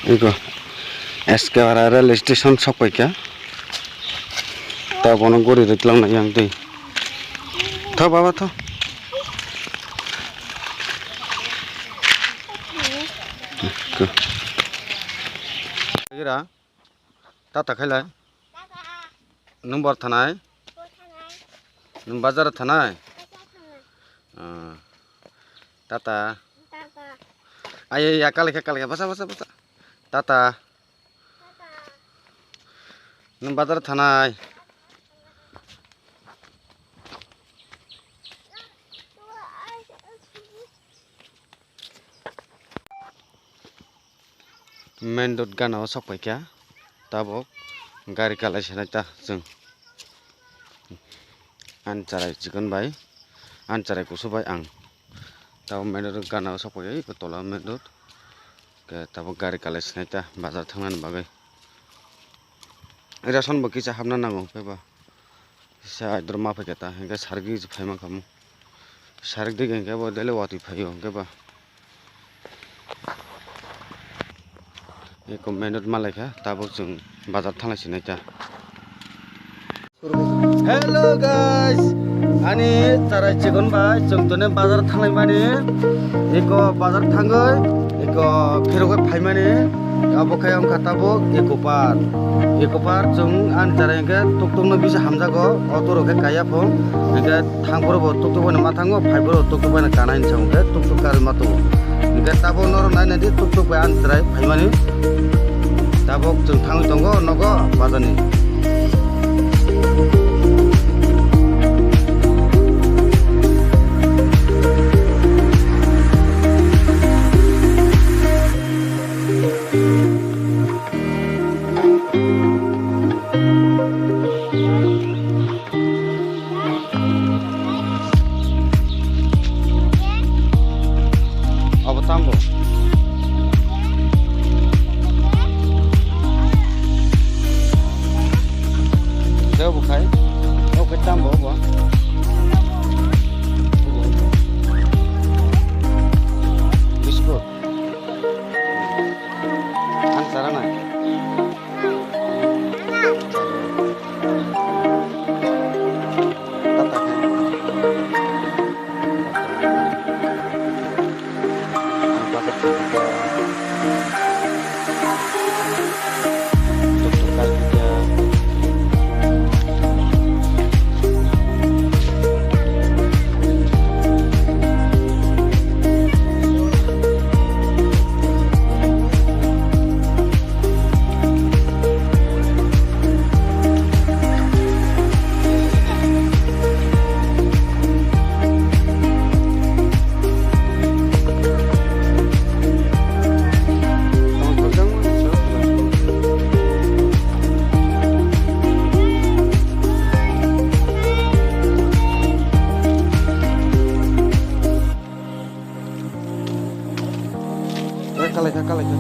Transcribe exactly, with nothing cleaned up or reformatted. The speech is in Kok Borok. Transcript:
Ego S K R rail station sokpaikha. Ta bono gori rwklang na yang twi. Tho baba tho. Gira. Tata khailai. Nwng bor thanai? Nwng bazar thanai? Ah. Tata. Ai, ai, ya, kalaikha, kalaikha. Basa, basa, basa. Tata. Nwng bazar thanai? Main road gana o sokpaikha, tabuk gari kalai sanai ta chwng. Ani chwrai chikon bai, ani chwrai kusu bai ang. Tabuk main road gana o sokpaikha, eko tola main road. Khe tabuk gari kalai sanai ta bazar thangnani bagwi. Ration bo kisa hapna nango, khe ba. Sa idro ma phaikha ta, hinkhe sarik di phaima khamu. Sarik di hinkhe bo daily watwi phaio, hinkhe ba. Eko main road malaikha, tabuk chwng bazar thanglai sinai ta. Hello guys, ani chwrai chikon bai chwng toni bazar thanglai mani. Eko bazar thangwi, eko phirogwi phaimani. Abo khe wngkha tabuk Eco Park. Eco Park chwng ani chwrai hinkhe tuk tuk no bisa hamjago, auto rok khe kaiya phung. Hinkhe thangphuru bo tuk tuk bai no ma thango, phaiphuru bo tuk tuk bai no kana hinwi sa hinkhe tuk tuk gari ma tongo. Hinkhe tabuk norok nai nai di tuk tuk bai ani chwrai phaimani. Tabuk chwng thangwi tongo nogo bazar ni. Abo tamo. Abo khai. Abo khai tamo abo. Biskut. Ang chara nai. Kalaikha, kalaikha.